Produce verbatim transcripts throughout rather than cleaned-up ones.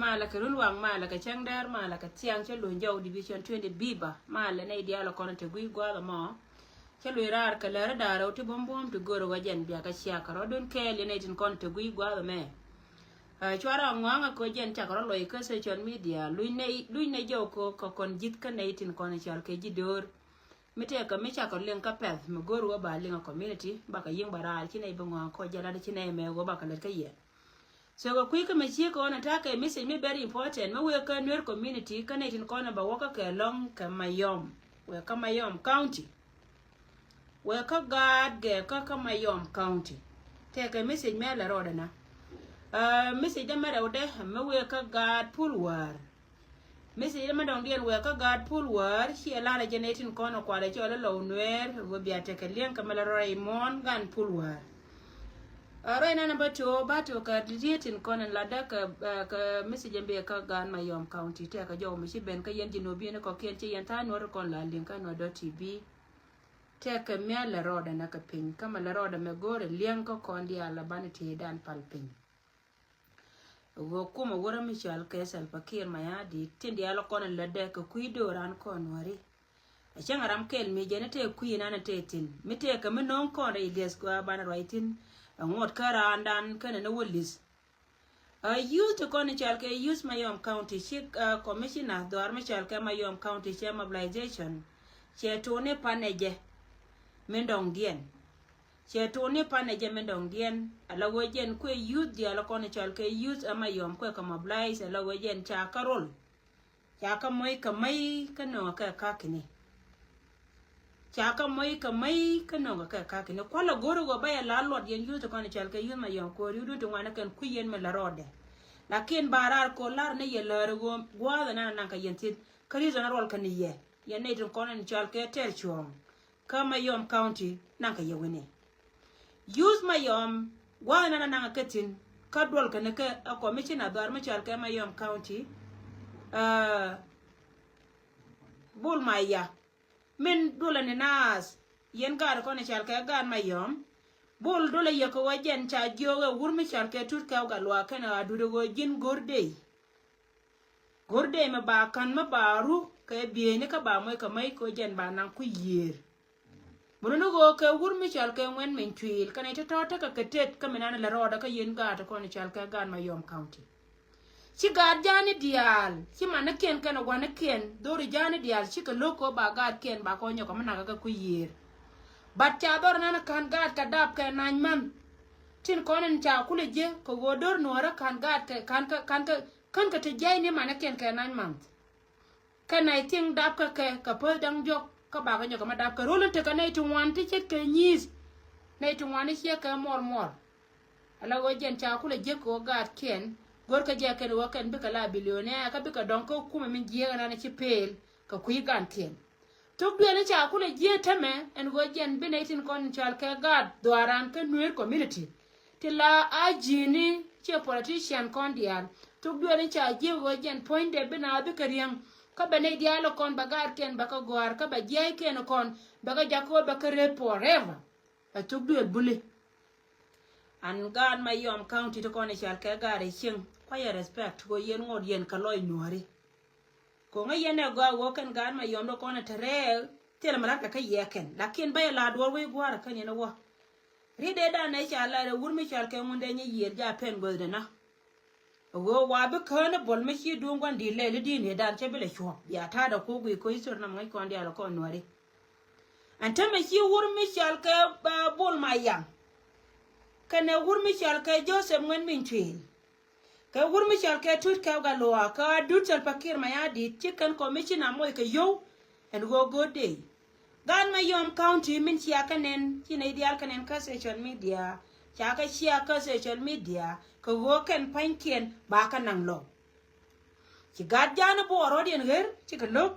Malɛ kɛ run waŋ, malɛ kɛ cäŋ dɛr, malɛ kɛ thiaŋ cä luny jɔw division twenty biba. Malɛ nɛy diaal kɔn te guiy gua̱a̱th ɛmɔ. Cä luny raar kɛ lɛr da̱rɛ wä ti buɔ̱m buɔ̱m ti go̱r wä jɛn bia kɛ ciak kɛ rɔ̱dun kɛɛl yɛn nɛy tin kɔn te guiy gua̱a̱th ɛmɛ. Ɛ, cuarɛ ŋɔaŋ ɛ kɔ jɛn cakɛ rɔ lɔc kä social media. Luny nɛy, luny nɛy jɔw kɔ kɛ kɔn ji̱th kä nɛy tin kɔn cɔal kɛ ji̱ döör. Mi tëëkɛ mi cakɔ liŋ kä pɛth mi go̱o̱r wä ba liŋ a community, bakɛ yiŋ ba raar ci nɛy bi ŋɔaŋ kɔ jɛ lat ci nɛy mɛ wä bakɛ lät kä yɛ. So kɛ kui̱ kä mi ci kɔn a takɛ message mi very important mi wëë kä Nuer community kä nɛy tin kɔn a ba wä kä kɛ lɔŋ kɛ Mayom. Wëë kä Mayom County. Wëë kä gaat gɛ kä kä Mayom County. Tëëkɛ message mɛ lɛ rɔɔdɛ na. Ɛ, message dɛ mɛ rɛwdɛ mi wëë kä gaat Pul Wäär. Message mɛ dɔŋdiɛn wëë kä gaat Pul Wäär ciɛ lar a jɛ nɛy tin kɔn a kualɛ cɔl a lɔw Nuer wä bia tekɛ liɛŋ kɛ mɛ la rɔy muɔ̱ɔ̱n gan Pul Wäär. Ɛ, rɔy nan a bä tio ba tio kɛ diet tin kɔn in latdä kɛ, ɛ, kɛ message in biɛ kä gaat Mayom County tɛkɛ jɔw mi ci ben kä yɛn ji̱ Nubian kɔkiɛn ci yɛn tha̱a̱ŋ Nuɔr kɔn la liŋ kä Nuɔr dot T V. Tɛkɛ mia̱ lɛ rɔɔdɛ na kɛ piny kä mɛ lɛ rɔɔdɛ mɛ go̱o̱rɛ liɛŋ kä kɔn diaal a banɛ tëëdan pal piny. Ɣöö kumɛ wurɛ mi cɔal kɛ Salva Kiir Mayardit tin diaal kɔn in lätdɛ kɛ kui̱ dööran kɔn wäri. A cäŋ a ram kɛl mi jɛn tëë kui̱ nan tëë thi̱n mi tëë kɛ mi no̱o̱ŋ kɔn rɛy lieth kua banɛ ruac thi̱n. A ŋuɔt kä raandan kɛnɛ ni wä lieth. A youth ti kɔn cɔal kɛ youth Mayom County ci, a, commissioner dhɔaar mi cɔal kɛ Mayom County cɛ mobilization. Cɛ tuuni panɛ jɛ min dɔŋdiɛn. Cɛ tuuni panɛ jɛ min dɔŋdiɛn. Ala wee jɛn kuɛ youth diaal kɔn cɔal kɛ youth a Mayom kuɛ kɛ mobilize ala wee jɛn ca kä rol. Ca kä moc kɛ mec kä no̱o̱ŋ kɛ kakini. Ca kä moc kɛ mec kä no̱o̱ŋ kɛ kakini. Kualɛ go̱ri wä ba yɛ la luɔt yɛn youth kɔn cɔal kɛ youth Mayom kuɛ riwdun ti ŋuan kɛn kui̱ yɛn mi la rɔɔdɛ. Lakin ba raar kɔ lar ni yɛ lääri wä gua̱a̱th nan naŋ kɛ yɛn thi̱n. Kä reason a ruɔl kɛ ni yɛ. Yɛn nɛy tin kɔn in cɔal kɛ tɛr cuɔ̱ɔ̱ŋ. Kä Mayom County naŋ kɛ yɛ wi̱ni. Youth Mayom gua̱a̱th nan naŋ kɛ thi̱n kä duɔl kɛ ni kɛ a commissioner dhɔaar mi cɔal kɛ Mayom County. Ɛ, Bul Maya min dulɛ ni naath yɛn gaat kɔn cɔal kɛ gaat Mayom. Bul dulɛ yɛ kɛ wä jɛn ca jiök ɛ wur mi cɔal kɛ Tut Kɛw Gatluak kɛn a dut ɛ wä ji̱n go̱r dey. Go̱r dey mi ba ka̱n mi ba ru kɛ bieyni kä ba moc kɛ mec kɛ wä jɛn ba naŋ ku yiëër. Mun ni ɣöö kɛ wur mi cɔal kɛ Ŋuɛn Min Cuil kɛn a tɔ̱tɔ̱ tekɛ kɛ tet kä mi nan lɛ rɔɔdɛ kä yɛn gaat kɔn cɔal kɛ gaat Mayom County. Ci gaat ja̱a̱ni diaal ci manikiɛn kɛn a gua̱nikiɛn dhori ja̱a̱ni diaal cikɛ lo̱k kɛ ba gaatkiɛn ba kɔn nyɔk kɛ mi nakä kɛ kui̱ yiëër. Bat ca dhɔr nan ka̱n gaat kɛ dap kɛ nany man. Tin kɔn in ca kulɛ jiɛ kɛ ɣöö dör nuɔ̱ɔ̱rä ka̱n gaat kɛ ka̱n kɛ ka̱n kɛ ka̱n kɛ ti jiɛc ni manikiɛn kɛ nany man. Kɛ nɛy thi̱ŋ dapkä kɛ kɛ päth da̱ŋ diɔ̱k kä bakɛ nyɔk kɛ ma dapkä ro̱l in tekɛ nɛy ti ŋuan ti ce̱tkɛ nyi̱i̱th. Nɛy ti ŋuan ti ciɛ kɛ muɔr muɔr. Ala ɣöö jɛn ca kulɛ jiäk kɛ ɣöö gaatkiɛn görkɛ jɛ kɛn ɣöö kɛn bikɛ la bilionɛɛ kä bikɛ dɔ̱ŋ kä kumɛ min jiääk ɛnan ci pëël kɛ kui̱ gaatkiɛn. Thok duëël in ca kulɛ jiääk tämɛ ɛn ɣöö jɛn bi nɛy tin kɔn in cɔal kɛ gaat dhuaaran kä Nuer community. Ti la a ji̱ni ciɛ politician kɔn diaal. Thuk duël in ca jiök ɣöö jɛn puɔ̱nydɛ bi naath bikɛ riäŋ. Kä bɛ nɛy diaal kɔn bɛ gaatkiɛn bɛ kɛ gɔ̱a̱r kä bɛ jiäckiɛn kɔn bɛ kɛ jakä ɣöö bɛ kɛ rep forever. Ɛ thuk duël buli. An gaat Mayom County ti kɔn i̱ cal kɛ gaat i̱ cieŋ kuayɛ respect kɛ ɣöö yɛn ŋot yɛn kɛ lɔc nuääri. Ko̱ŋä yɛn ɛ gɔaa ɣöö kɛn gaat Mayom dɔ kɔn ɛ te rɛɛk thilɛ mi la̱tkɛ kä yɛ kɛn lakin bä yɛ la duɔ̱ɔ̱r wec gua̱a̱r ɛ kän yɛn ɛ wä. Riet dee dan ɛ ca lat ɛ wur mi cɔal kɛ ŋun dee nyi yiëël ja pɛn guäthdɛ na. Ɛ ɣöö wa bi kään ɛ bol mi ci duŋ gua̱n di̱i̱t lɛl i̱ di̱i̱n yɛ dan cä bi lɛ cuɔ̱p bia ta̱a̱dɛ ko̱k wi̱i̱ ko̱c thor nam ŋäc kɔn diaal ɛ kɔn nuääri. Ɛn tämɛ ci wur mi cɔal kɛ, ɛ, Bol Mayaŋ. Kɛnɛ wur mi cɔal kɛ Joseph Ŋuɛn Min Cuëël. Kɛ wur mi cɔal kɛ Tut Kɛw Gatluak kä Adut Salva Kiir Mayardit ci kɛn commissioner moc kɛ yio̱w ɛn ɣöö go̱o̱r dee. Gaat Mayom County min cia kɛ nɛn ci nɛy diaal kɛ nɛn kä social media. Ca kɛ cia kä social media kɛ ɣöö kɛn pa̱nykiɛn ba kɛ naŋ lɔw. Ci gaat ja̱a̱n i̱ buɔɔr rɔ̱diɛn ɣer cikɛ lo̱k.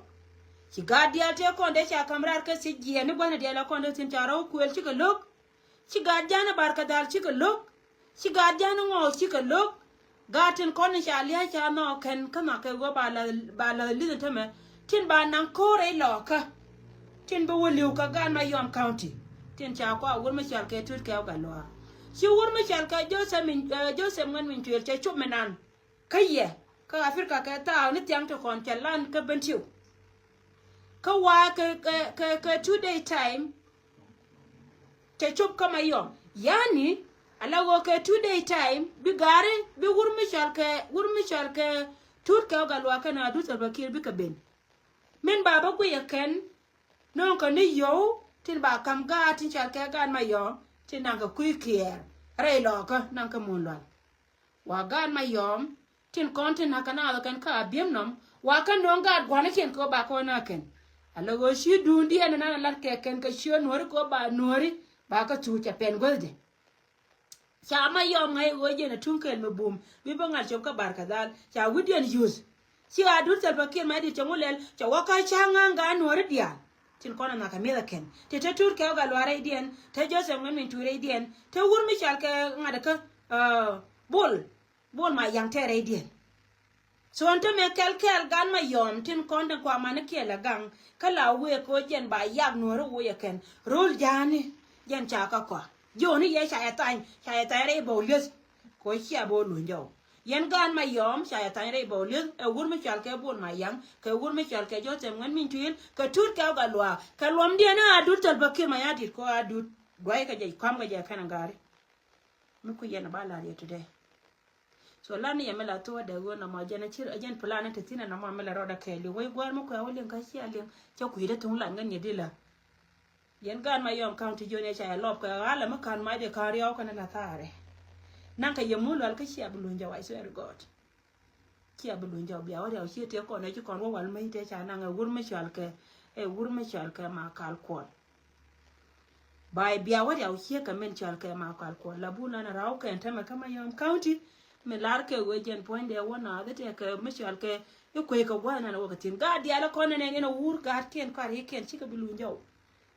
Ci gaat diaal tëë kɔn dee ca ka̱m raar kä thiec jiɛɛn ni gua̱thni diaal ɛ kɔn dee thi̱n ca rɔ̱ kuëël cikɛ lo̱k. Ci gaat ja̱a̱n i̱ Barkadhal cikɛ lo̱k. Ci gaat ja̱a̱n i̱ Ŋɔɔth cikɛ lo̱k. Gaat tin kɔn in ca lia̱a̱ ca nhɔk kɛn kä nhɔk kɛ ɣöö ba la̱th, ba la̱th li̱th in tämɛ tin ba naŋ ko̱o̱r rɛy lɔɔkä. Tin bi wä li̱w kä gaat Mayom County. Tin ca kua wur mi cɔal kɛ Tut Kɛw Gatluak. Ci wur mi cɔal kɛ Joseph Min, ɛ, Joseph Ŋuɛn Min Cuëël cɛ cop mi nan. Kä yɛ Kä Africa kɛ thaw ni thiaŋ ti kɔn cɛ lan kä Bentiu. Kä wa kɛ kɛ kɛ kɛ two day time. Cɛ cop kä Mayɔm. Yani ala ɣöö kɛ two day time bi gari bi wur mi cɔal kɛ wur mi cɔal kɛ Tut kɛ ɔ Gatluak kɛn Adut Salva Kiir bikɛ ben. Min ba bä guiyɛ kɛn nööŋ kɛ ni yio̱w tin ba ka̱m gaat tin cɔal kɛ gaat Mayɔm tin naŋ kɛ kui̱ kiɛɛr rɛy lɔɔkä naŋ kɛ mun lual. Wa gaat Mayɔm tin kɔn tin na̱k kɛ naath kɛn kä Abiemnɔm wa kɛ nööŋ gaat gua̱nikiɛn kɛ ɣöö ba kɛ ɣöö na̱k kɛn. Ala ɣöö ci duundiɛn ɛn an lat kɛ kɛn kɛ ciö nuɔ̱ri kɛ ɣöö ba nuɔ̱ri ba kɛ thuuc ca pɛn guäthdɛ. Ca Mayɔm ŋa̱c ɣöö jɛn a tuŋ kɛl mi bum bi bä ŋa̱t cop kä Barkadhal ca wi̱diɛn yuth. Ci Adut Salva Kiir Mayardit cɛ ŋu lɛl cɛ wä kä ca̱ŋ ŋa̱ŋ gaat nuɔ̱ri diaal. Tin kɔn a nhakɛ mi̱eth ɛ kɛn ti te Tut kɛ ɔ Gatluak rɛydiɛn te Joseph Ngun Mintuil rɛydiɛn te wur mi cɔal kɛ ŋa̱t kä Bol Bol Mayaŋ tɛɛr rɛydiɛn. So ɛn tämɛ kɛl kɛɛl gan Mayɔm tin kɔn tin kua mani kiɛl ɛ gaŋ kä la wëë kɛ ɣöö jɛn ba yak nuɔ̱ri woc ɛ kɛn ro̱l ja̱a̱ni jɛn ca kä kɔa. Jiɔni yɛ ca yɛ thany ca yɛ thany rɛy bɛ wä li̱eth kɛ ɣöö cia bä wä luny jɔw. Yɛn gan Mayɔm ca yɛ thany rɛy bɛ wä li̱eth ɛ wur mi cɔal kɛ Bol Mayaŋ kɛ wur mi cɔal kɛ Joseph Ngun Mintuil kɛ Tut kɛ ɔ Gatluak kɛ luɔmdiɛn a Adut Salva Kiir Mayardit kɛ ɣöö Adut dua̱ckɛ jɛ kɔ̱a̱m kɛ jɛ kɛn ɛ gari. Mi ku yɛn ɛ ba la̱r yɛ today. So lar ni yɛ mi la thuɔ̱ɔ̱dɛ ɣöö nɔmɔ jɛn a cir a jɛn plan ni te thi̱n a nɔmɔ mi la rɔɔdɛ kɛɛliw wec gua̱a̱r mi kuɛ wä liŋ kä cia liŋ cä kui̱dɛ thuŋ lat ŋän yɛ di la. Yɛn gaat Mayɔm County jiɔn yɛ ca yɛ lɔp kɛ ɣa̱lɛ mi ka̱n macdɛ ka̱n riaw kɛn la thaarɛ. Naŋ kɛ yɛ mun lual kä cia bi luny jɔw, I swear to God. Cia bi luny jɔw bia wä riaw cië tëë kɔn ɛ ci kɔn wä wal mäc tëë ca naŋ ɛ wur mi cɔal kɛ ɛ wur mi cɔal kɛ Makal Kuɔl. Bay bia wä riaw ciek kɛ min cɔal kɛ Makal Kuɔl la bun lan raw kɛn tämɛ kä Mayɔm County. Mi lar kɛ ɣöö jɛn puɔ̱nydɛ wä naath tɛ kɛ mi cɔal kɛ i̱ kuec kɛ gua̱th nan wä kɛ thi̱n gaat diaal kɔn nɛn ɛn in a wur gaatkiɛn kɔaar i̱ kɛn cikɛ bi luny jɔw.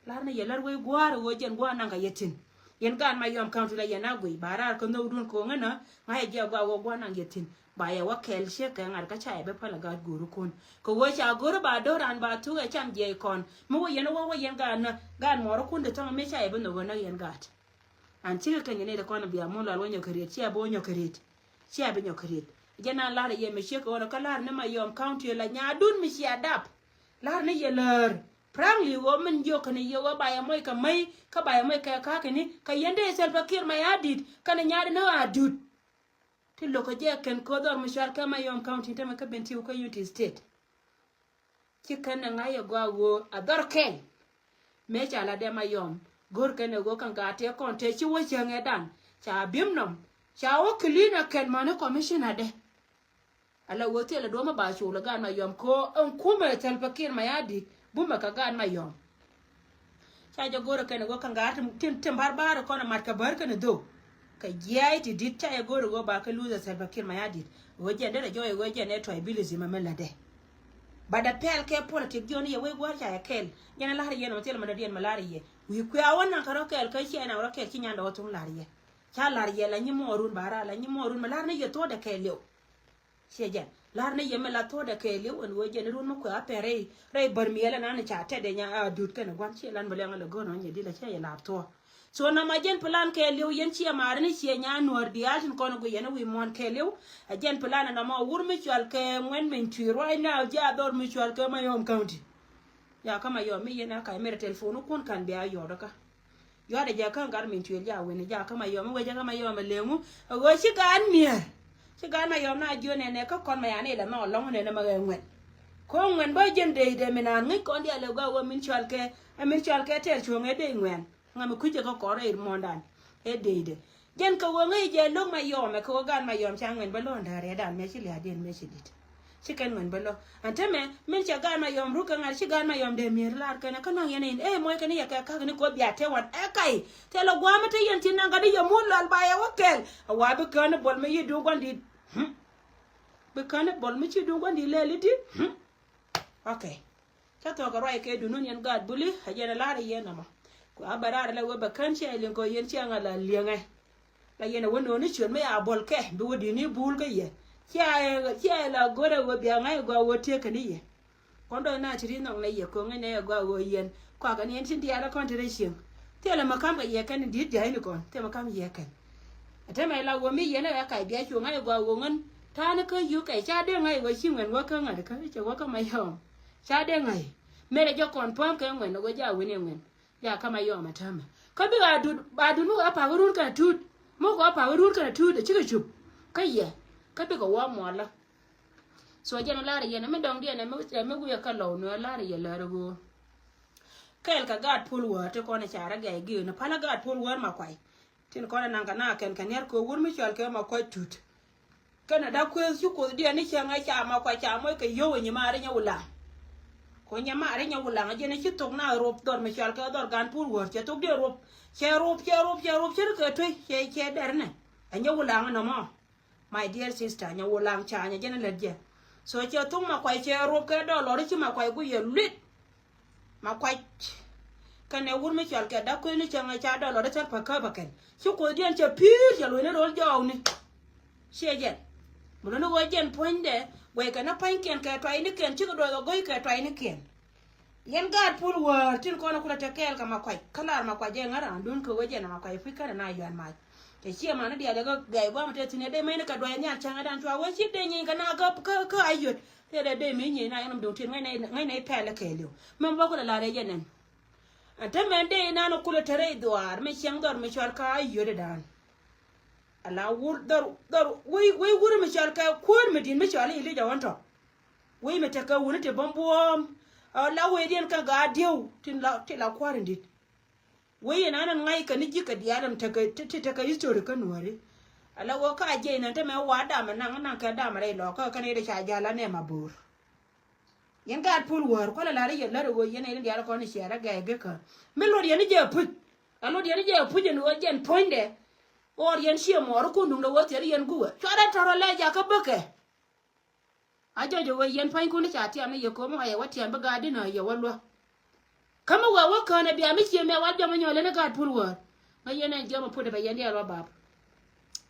Lar ni yɛ lar wec gua̱a̱r ɣöö jɛn gua̱a̱r naŋ kɛ yɛ thi̱n. Yɛn gaat Mayɔm County la yɛn a guic ba raar kä nhökdun ko̱ŋä nä ŋa̱cɛ jiɛ gua̱a̱r ɣöö gua̱a̱r naŋ yɛ thi̱n. Ba yɛ wä kɛɛl ciek kɛ ŋa̱t kä ca yɛ bi päl a gaat go̱o̱r kɔn kɛ ɣöö ca go̱o̱r ba do̱ran ba thuk ɛ cam jiɛc kɔn. Mi wä yɛn wä wä yɛn gaat nä gaat muɔɔr kun de thɔŋ mi ca yɛ bi nhök ɣän nä yɛn gaat. An cikɛ kɛ nyɛ ni de kɔn bia mun lual wä nyɔk kɛ riet cia bi wä nyɔk kɛ riet. Cia bi nyɔk kɛ riet. Jɛ nan lar yɛ mi ciek kɛ ɣän kä lar ni Mayɔm County la nyaadun mi cia dap. Lar ni yɛ lär. Frankly ɣöö min jiök kɛn yɛ ɣöö ba yɛ moc kɛ mäc kä ba yɛ moc kɛ ka̱a̱kɛni kɛ yɛn dee Salva Kiir Mayardit kɛnɛ nyaadɛ ni Adut. Ti lo̱k kɛ jɛ kɛn kä dhɔr mi cual kɛ Mayɔm County tämɛ kä Bentiu kä Unity State. Ci kɛn ɛ ŋa̱c ɛ gɔaa ɣöö a dhɔr kɛl. Mëë ca la dee Mayɔm go̱r kɛn ɛ ɣöö kɛn gaat tëë kɔn tëë ci wä cäŋ ɛ dan ca bi̱m nɔm ca wä clean ɛ kɛn mäni commissioner dɛ. Ala ɣöö thilɛ duɔ̱ɔ̱mä ba col ɛ gaat Mayɔm kɛ ɣöö ɛn kumɛ Salva Kiir Mayardit bumɛ kɛ gaat Mayɔm. Ca jɛ go̱rɛ kɛn ɛ ɣöö kɛn gaat tin, tin, tin bar bar kɔn ɛ mat kɛ bär kɛn ɛ dhok. Kɛ jiac ti di̱t ca jɛ go̱rɛ ɣöö ba kɛ luth ɛ Salva Kiir Mayardit ɣöö jɛn derɛ jɔɔc ɛ ɣöö jɛn ɛ tribalism ɛmɛ lätdɛ. But ɛ pɛl kɛ politik jiɔni yɛ wec gua̱a̱r ca jɛ kɛl. Jɛn ɛ la̱r yɛ nɔmɔ thilɛ mɛ dɔ̱diɛn mɛ la̱r yɛ wi̱i̱ kuɛ a wä naŋ kɛ rɔ kɛl kä ciɛ naŋ rɔ kɛl ci nyandɛ wä thuŋ la̱r yɛ. Ca la̱r yɛ la nyi muɔɔrun ba raar la nyi muɔɔrun mɛ la̱r ni yɛ thuɔ̱ɔ̱dɛ kɛɛliw. Ciɛ jɛn la̱r ni yɛ mi la thuɔ̱ɔ̱dɛ kɛɛliw ɛn ɣöö jɛn run mi kuɛ a pɛn rɛy rɛy bär miɛlɛ nan ca tɛtdɛ nya a duut kɛnɛ gua̱n ciɛ lan bä lɛŋ lɛ go̱o̱r nɔ nyɛ di la ciɛ yɛ la̱r thuɔ̱ɔ̱. So nɔmɔ jɛn plan kɛɛliw yɛn ciɛ ma̱a̱ri ni ciɛ nya nuɔ̱ɔ̱r diaal tin kɔn guic yɛn wi̱i̱ muɔ̱ɔ̱n kɛɛliw. Ɛ jɛn plan nɔmɔ wur mi cual kɛ ŋuɛn min cui̱ ruac na jɛ a dhɔr mi cual kɛ Mayɔm County. Ya kä Mayɔm mi yɛn a kac mi rɛ telephone kun kan bia yɔɔdä kä. Yɔ̱a̱dɛ jɛ kä gat min cuël ja wen ja kä Mayɔm wecä kä Mayɔm ɛ leŋu. Ɛ ɣöö ci gaat mi̱eer ci gaat Mayɔm na jiö nɛnɛ kä kɔn Mayani ilɛ nhɔk lɔ̱ŋ nɛnɛ mɛ ɣɛɛ ŋuɛn. Ko̱ ŋuɛn bä jɛn deydɛ mi naan ŋäc kɔn diaal ɛ gɔaa ɣöö min cɔal kɛ ɛ min cɔal kɛ tɛɛr cuɔ̱ŋ ɛ dey ŋuɛn. Ŋa mi kui̱cɛ kä kɔn rɛy muɔ̱ɔ̱ndan ɛ deydɛ. Jɛn kɛ ɣöö ŋäc jɛ lo̱k Mayɔm ɛ kɛ ɣöö gaat Mayɔm ca ŋuɛn bä lo̱o̱n da̱a̱r yɛ dan mëë ci lia̱a̱diɛn mëë ci di̱t. Ci kɛn ŋuɛn bä lɔ. Ɛn tämɛ min cɛ gaat Mayɔm ruk kɛ ŋa̱r ci gaat Mayɔm dee mi̱eer lar kɛn kä naŋ yɛn in ëë mɔc kɛn yɛ kɛ ka̱k ni kɔ bia tɛ wan ɛ ka̱y. Thilɛ gua̱a̱m mi te yɛn tin naŋ gat ni yɛ muɔ̱l lual ba yɛ wä kɛl. A wa bi kään ni buɔl mi yi duuk gua̱n di̱t. Bi kään ni buɔl mi ci duuk gua̱n di̱t lɛl i̱di. Okay. Cä thuɔ̱k kɛ ruac kɛ dunun yɛn gaat buli a yɛn a lar yɛn nɔmɔ. Ku a bɛ raar lɛ wee bɛ kään ciɛ liŋ kɔ yɛn ciɛ ŋa̱ la liɛŋɛ. La yɛn a wä no̱o̱ni ciöt mi a buɔl kɛ bi wä di̱t ni buul kä yɛ. Cia ɛ cia ɛ la go̱rɛ wä bia ŋa̱c ɛ gɔaa wä tiek kɛ ni yɛ. Kɔn dɔ̱ŋ na ci ri nhɔk nɛ yɛ ko̱ŋ inɛ ɛ gɔaa wä yɛn kɔakɛ ni yɛn ci diaal ɛ kɔn te rɛ cieŋ. Thilɛ mɛ ka̱m kɛ yɛ kɛn in di̱t ja̱a̱cni kɔn thilɛ mɛ ka̱m yɛ kɛn. Ɛ te mɛ la wä mi yɛn ɛ ɣä kac bia cuɔ̱ŋ ŋa̱c ɛ gɔaa wä ŋän. Ta̱a̱ni kä U K ca dee ŋa̱c ɣöö ci ŋuɛn wä kä ŋa̱t kä cɛ wä kä Mayɔm. Ca dee ŋa̱c. Mëë rɛ jɛ kɔn puɔ̱m kɛ ŋuɛn ɣöö ja wi̱n i̱ ŋuɛn. Ja kä Mayɔm a täämɛ. Kä bikɛ a dut, a dut mi wä pak run kɛn a tuut. Mi wä pak run kɛn a tuut a cikɛ cup. Kä yɛ. Kä bikɛ wä muɔlä. So jɛn lar yɛn mi dɔŋ diɛn mi, mi wiɛ kä lɔw nuɛ lar yɛ lär ɣöö. Kɛɛl kɛ gaat puɔl wäär ti kɔn i̱ carɛ gɛy gi̱i̱k ni palä gaat puɔl wäär ma kuay. Tin kɔn inaŋ kɛ na kɛn kɛ niɛr kɛ wur mi cɔal kɛ ma kuay tut. Kɛn a dak kueth ci kuoth diɛn ni cäŋ ɛ ca ma kuay ca moc kɛ yio̱w ɛ nyimari nyɛ wulaŋ. Ko nyimari nyɛ wulaŋ jɛn ci thok na rop dhɔr mi cɔal kɛ dhɔr gan pur wäär cɛ thok diɛn rop. Cɛ rop, cɛ rop, cɛ rop cɛ ri kɛ tuec cɛ, cɛ dɛr nɛ. Ɛ nyɛ wulaŋ nɔmɔ. My dear sister, nyɛ wulaŋ ca nyɛ jɛn lät jɛ. So cɛ thok ma kuay cɛ rop kɛ dɔlɔr ci ma kuay ku yɛ luit. Ma kuac. Kɛnɛ wur mi cɔal kɛ dak kueni cäŋ ca dɔlɔr i̱ thäl pä käp ɛ kɛn. Ci kuoth diɛn cɛ pi̱i̱r cɛ lueni ro̱l jɔɔkni. Ciɛ jɛn. Mi luni ɣöö jɛn puɔ̱nydɛ guɛy kɛn a pa̱nykiɛn kɛ tuaynikiɛn cikɛ duɔth ɛ go̱y kɛ tuaynikiɛn. Yɛn gaat puɔl wäär tin kɔn kulɛ te kɛɛl kɛ ma kuac. Kä lar ma kuac jɛ ŋa̱r an duun kɛ wee jɛn a ma kuac puc kɛn a na yuan mac. Cɛ ciɛ mani diaal jɛ kä gɛy gua̱a̱m te thi̱n ɛ dee mɛni kɛ duɔy nhial cäŋ ɛ dan cua wee ci dee nyieny kɛ na kä, kä, kä a yöt. Tëë dee dee mi nyiey na yɛn dom tin ŋäc nɛy, ŋäc nɛy pɛl kɛɛliw. Mɛn bä kulɛ lar yɛ jɛ nɛn. Ɛn te mɛn dee inan kulɛ te rɛy dhuaar mi cieŋ dhɔr mi cɔal ka a yöt idan. Ala wur dhɔr, dhɔr wei, wei wur mi cɔal ka kuäär mi di̱n mi cɔal i̱ lic a ɣɔn tɔ. Wei mi tekɛ wuni ti bäm buɔ̱ɔ̱m. Ala wei diɛn kä gaa diɛw tin la, tin la kuäär in di̱t. Wee yɛn an ŋa̱c kɛ ni ji̱ kɛ diaal ɛn tekɛ, ti, ti tekɛ history kä nuääri. Ala wä ka jɛy nɛn te mɛ wa dam naŋ, naŋ kɛ dam rɛy lɔ kä kɛn yet ca jal anɛ ma bo̱o̱r. Yɛn gaat puɔl wäär kualɛ la̱r yɛ la̱r wee yɛn yɛn diaal kɔn ciɛɛr a gɛɛ gekä. Mi lot yɛn jɛ puc. A lot yɛn jɛ puc ɛn wee jɛn puɔ̱nydɛ. Ɣɔr yɛn ciɛ mɔɔr kun duŋdɛ wee thiɛr yɛn guwɛ. Cuarɛ tɔrɔ lɛ jakä bäkɛ. A jɔjɛ wee yɛn pua̱nykun i̱ ca tiam ni yɛ ko̱m ɣɔyɛ wä tiam bi gaat dinä yɛ wä luä. Kä mi wee wä kään ɛ bia mi cie mɛ wal jɔmɛ nyɔl ɛn i̱ gaat puɔl wäär. Ŋäc yɛn ɛn jiɔmɛ put ɛ bɛ yɛn diaal wä bap.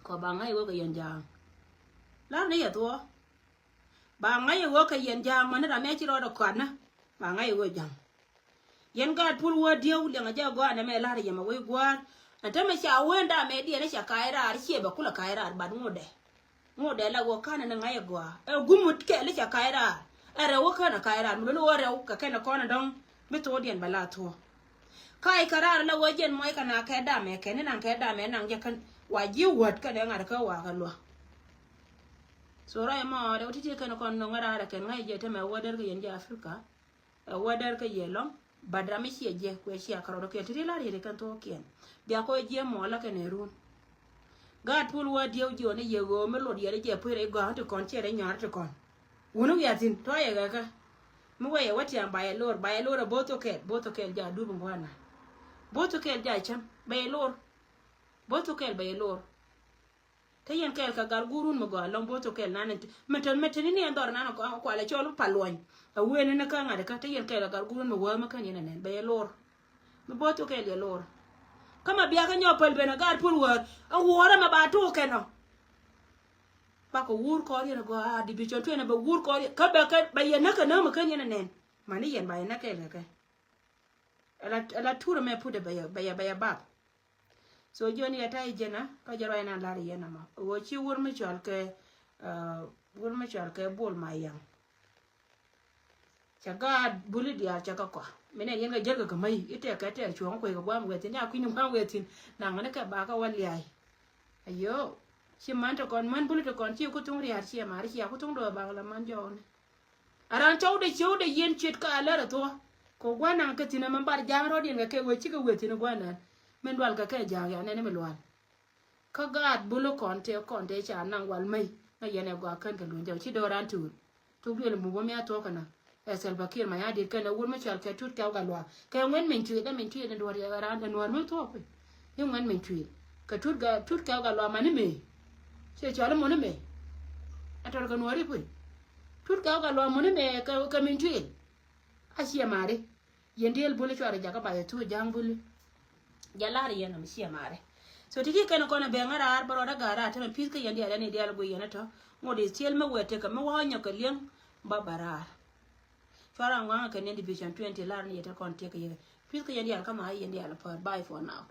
Kɔ ba ŋa̱c ɛ wä kɛ yɛn ja̱a̱ŋ. Lar ni yɛ thuɔɔ. Ba ŋa̱c ɛ wä kɛ yɛn ja̱a̱ŋ mani ram mɛ ci rɔɔdɛ kɔatnä. Ba ŋa̱c ɛ wä ja̱a̱ŋ. Yɛn gaat puɔl wä diɛw liɛŋɛ jɛ gɔaa nɛmɛ la̱rä yɛmɛ wec gua̱a̱r. Ɛn tämɛ ca wen damɛ diɛn i̱ ca ka̱a̱c raar ciɛ bɛ kulɛ ka̱a̱c raar bat ŋotdɛ. Ŋotdɛ la wä ka̱n ni ŋa̱c ɛ gɔaa ɛ gumut kɛl i̱ ca ka̱a̱c raar. Ɛ rɛw wä kän ɛ ka̱a̱c raar mi luni wä rɛw kɛ kɛn ɛ kɔn ɛ dɔ̱ŋ. Bi thok diɛn bɛ la thuɔ̱k. Ka̱a̱c kɛ raar la wä jɛn muɔc kɛ na kɛ damɛ kɛn ni naŋ kɛ damɛ naŋ jɛ kän wa ji̱ wäät kɛn ɛ ŋa̱t kä wa kɛ luäk. So rɔy mɔ rɛw ti̱ti̱ kɛn ɛ kɔn nöŋ ɛ raar ɛ kɛn ŋa̱c jɛ tämɛ wä dɛr kɛ yɛn jɛ Africa. Ɛ wä dɛr kä yɛ lɔ̱ŋ. Bat ram mi ciɛ jiɛ kuɛ cia kärɔt kɛl ti ri la riet kɛn thok kiɛn. Bia kɔ jiɛ mɔ la kɛn ɛ run. Gaat puɔl wä diɛw jiɔ ni yɛ ɣöö mi lot yɛn jiɛ puɔl rɛy gɔ̱a̱ŋ ti kɔn ciɛ rɛy nyɔar ti kɔn. Wuni wiathin tɔ yɛ ɣäkä. Mi wä yɛ wä tiam ba yɛ lor, ba yɛ lor ɛ bo̱th thok kɛl, bo̱th thok kɛl ja dup in gua̱a̱na. Bo̱th thok kɛl ja cäm ba yɛ lor. Bo̱th thok kɛl ba yɛ lor. Te yɛn kɛɛl kɛ gat guurun mi gɔaa lɔŋ bo̱th thok kɛɛl nan. Mɛ tɛn mɛ tɛn ni ni ɛn dhɔr nan kualɛ cɔl pa luɔny. A wen ni kä ŋa̱t kä te yɛn kɛɛl kɛ gat guurun mi wäär mi kän yɛn ɛ nɛn bɛ yɛ lor. Mi bo̱th thok kɛɛl yɛ lor. Kä mɛ bia kä nyɔk päl ben a gaat puɔl wäär a wuɔrä mɛ ba tok kɛn ɔ. Bakɔ wuur kɔɔr yɛn a gɔaa a division twenty bɛ wuur kɔɔr yɛn kä bɛ kɛ bɛ yɛ näk kɛ näk mi kän yɛn ɛ nɛn. Mani yɛn ba yɛ näk kɛɛl kɛ kɛ. Ala, ala turɛ mɛ put bɛ yɛ, bɛ yɛ, bɛ yɛ bap. So jiɔni yɛ ta̱y jɛn a kä jɛ ruac nan lar yɛn ama ɣöö ci wur mi cɔal kɛ, uh, wur mi cɔal kɛ Bol Mayaŋ. Cɛ gaat buli diaal cɛ kɛ kɔa mi nɛn yɛn kɛ jälkɛ kɛ mäc i̱ tɛk kɛ tɛk cuɔ̱ŋ kuec kɛ guam wɛthin ya kui̱ni guam wɛthin. Naŋ ni kɛ bakä wä lia̱a̱c. Ayo. Ci man ti kɔn man buli ti kɔn ci ku thuŋ ria̱a̱r ciɛ mar ciɛ ku thuŋ do̱o̱ bak la man jɔwni. A raan cɔwdɛ ciwdɛ yien ciet kä a lär a thuɔ̱k. Kɛ gua̱n naŋ kä thi̱n ɛmɛ bar ja̱a̱ŋ rɔ̱diɛn kɛ kɛ wee cikɛ wee thi̱n gua̱n naan. Min dual kɛ kɛ ja̱a̱ŋ ya nɛn mi lual. Kä gaat bul kɔn tëë kɔn tëë ca naŋ wal mey. Ŋäc yɛn ɛ gɔaa kän kɛ luny jɔw ci do̱ran tuul. Tuk duël muk wä mi a thuɔ̱k kɛnɛ. Ɛ Salva Kiir Mayardit kɛnɛ wur mi cɔal kɛ Tut Kɛw Gatluak kɛ ŋuɛn min cuil ɛ min cuil in duɔ̱r yɛ ran in nuɔ̱r mi thuɔ̱k kui̱. I̱ ŋuɛn min cuil kɛ Tut Kɛw Gatluak mani mëë. Ciɛ cɔl imuni mëë. Ɛ tɔr kɛ nuɔ̱r i̱ kui̱. Tut Kɛw Gatluak muni mëë kɛ min cuil. A ciɛ mari. Yɛn diel buli cuarɛ jakä ba yɛ thuk ja̱a̱ŋ buli. Jɛ lar yɛn am ciɛ mari. So ti ki kɛn kɔn a bɛŋ a raar bä rɔɔdä ga̱a̱ raar tämɛ pi̱th kä yɛn diaal yɛn i̱ diaal guiy yɛn a tɔ. Ŋot i̱ thiel mi wɛt tekɛ mi wa̱a̱ nyɔk kɛ liɛŋ. Ba ba raar. Cuarɛ ŋuaŋ kɛ ni division twenty lar ni yɛ te kɔn tiek kɛ yɛ. Pi̱th kä yɛn diaal kä ma yɛn diaal pär. Bye for now.